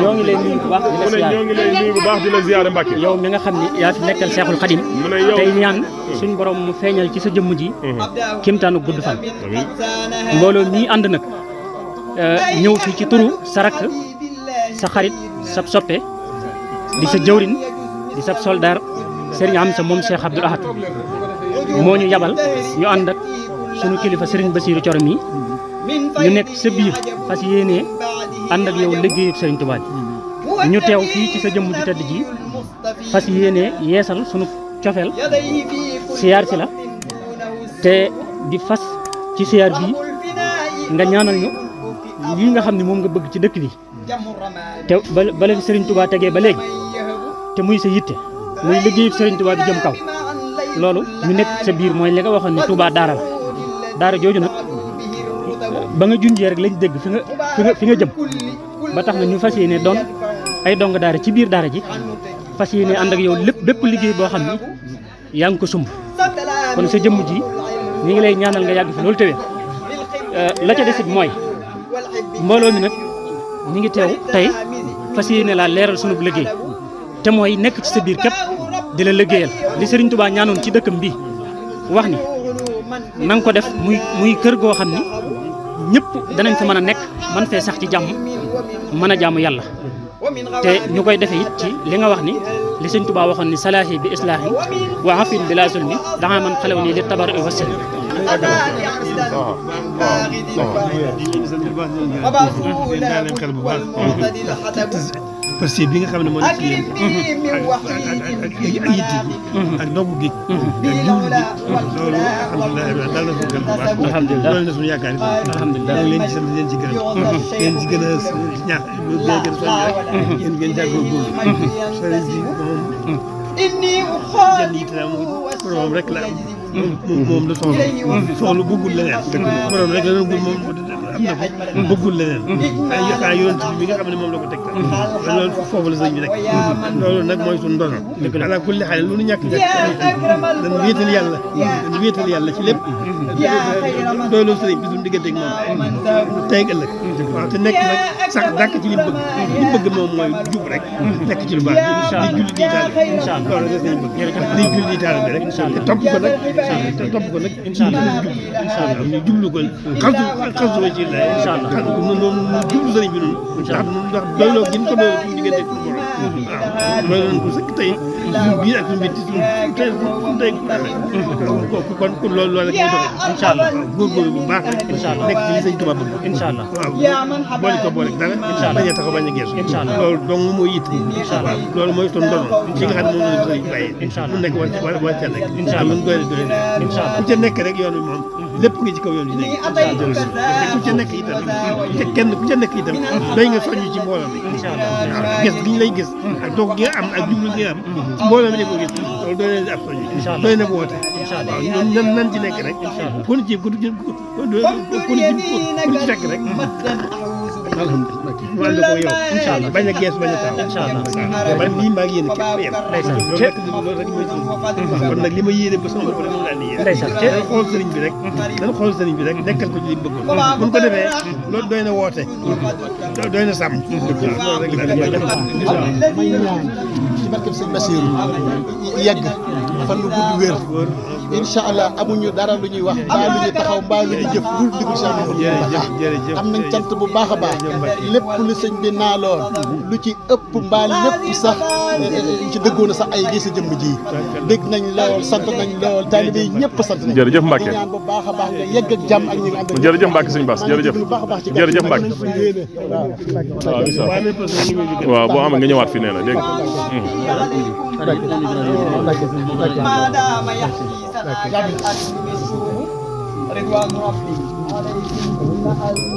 ñoo ngi lay nuyu bu baax di la ziar ñoo ngi lay nuyu bu baax di la ziar Mbacke. yow mi nga xam ni yaa fi nekkal Seexul Xadim tey ñaan suñ borom mu feeñal ci sa jëmm ji kimtaanu gudd fan mbooloo mii ànd nag ñëw fi ci turu sa rakk sa xarit sa soppe di sa jëwrin di sa soldaar Serigne Amsa moom Cheikh Abdoul Ahad moo ñu yabal ñu ànd ak sunu kilifa Serigne Bassirou Thioro mi ñu nekk sa biir fas yéenee ànd ak yow liggéeyu Serigne Touba bi ñu teew fii ci sa jëmm ju tedd ji fas yéenee yeesal sunu cofeel siyaar si la te di fas ci siyaar bii nga ñaanal ñu lii nga xam ne moom nga bëgg ci dëkk bi te ba leen Serigne Touba tegee ba léegi te muy sa yitte muy liggéeyu Serigne Touba bi jëm kaw loolu ñu nekk sa biir mooy li nga waxoon ni Touba daara la daara jooju nag ba nga junjee rek lañ dégg fi nga jëm ba tax na ñu fas yéene doon ay dong daara ci biir daara ji fas yéene ànd ak yow lépp bépp liggéey boo xam ni yaa ngi ko sumb kon sa jëmm ji ñi ngi lay ñaanal nga yàgg fi loolu tewee la ca desit mooy mbooloo mi nag ñi ngi teew tey fas yéene laa leeral sunu liggéey te mooy nekk ci sa biir képp di la liggéeyal li Serigne Touba ñaanoon ci dëkkam bi wax ni na nga ko def muy kër goo xam ni ñëpp danañ fa mën a nekk man fee sax ci jàmm mën a jaamu yàlla te ñu koy defee it ci li nga wax ni li Serigne Touba waxoon ni salaahi bi islaahi wa afin bi laa zulmi danga man xalew nii li tabar wa sel parce que bi nga xam ne moo nekk yéen ak yitte ak ndogu gi ak jiwlu gi loolu alhamdulilah daal na fa gën bu baax loolu na suñu yaakaar yi alhamdulilah leen ci sant leen ci gërëm leen ci gën a ñaax gën a soññ rek yéen ngeen jàggoo góor sëriñ bi moom jën yi tam borom rek la moom la soxla bëggul leneen borom rek la doon bëgg moom am na ko bëggul leneen ay yonent bi nga xam ne moom la ko teg loolu foofu la sëñ bi nekk loolu nag mooy suñu ndono ala kulli xaal lu nu ñàkk dañ wéetal yàlla dañ wéetal yàlla ci lépp dooloo sëriñ bi suñu digganteeg moom tey ak ëllëg waaw te nekk nag sax dàkk ci li bëgg moom mooy jub rek nekk ci lu baax di julli di taal loolu rek sëñ bëgg di julli di taal bi rek te topp ko nag ñu jublu ko xasu ci la inshallah moom jublu sëriñ bi noonu ndax doyloo gën ko doyloo suñu diggante ak borom waaw doyloo nañ ko sëkk tey suñu biir ak suñu bitti suñu tey kon loolu rek mooy doxee inshallah góorgóorlu bu baax rek nekk ci li sëñ Tuubaa bëgg inshallah waaw boole ko boole dara bañ a taxaw bañ a geesu loolu dong mooy it inshallah loolu mooy suñu ndono ci nga xam ne moom la sëriñ bàyyee mu nekk war ca nekk inshallah lu doy doy inshallah ku ca nekk rek yoon wi moom lépp ngi ci kaw yoon wi nekk ku ca nekk itam kenn ku ca nekk itam doy nga soññ ci mbooloo mi waaw gis gi ñu lay gis ak doog gi nga am ak jublu gi nga am ci mbooloo mi ne ko gis loolu doy na ab soññ doy na woote waaw ñun nan ci nekk rek ku ci fekk rek alhamdulilah ñu ànd ko yow inshallah bañ a gees bañ a taw inshallah man lii maa ngi yéene képp yem loolu rek mooy kon nag li ma yéene ba sama bopp rek moom laa ni yéene xool sëriñ bi rek dañ xool sëriñ bi rek nekkal ko ci li mu bëggoon buñ ko defee loolu doy na woote doy na sàmm loolu rek la may ñaan ci barkeb sëñ Bassirou yegg fan lu gudd wér incha allah amuñu dara lu ñuy wax mbaa lu ñuy taxaw mbaa lu ñuy jëf lu digul Cheikh Mouhamadou am nañ cant bu baax a baax lépp lu sëñ bi naaloon lu ci ëpp mbaa lépp sax ci dëggoon sax ay gis a jëmm ji dégg nañ lool sant nañ lool taalibe yi ñëpp sant nañ jërëjëf Mbacke ñaan bu baax a baax nga yegg ak jàmm ak ñi nga ànd jërëjëf Mbacke sëñ Bass jërëjëf jërëjëf Mbacke waaw boo xam nga ñëwaat fi nee na dégg رضوان ربي عليه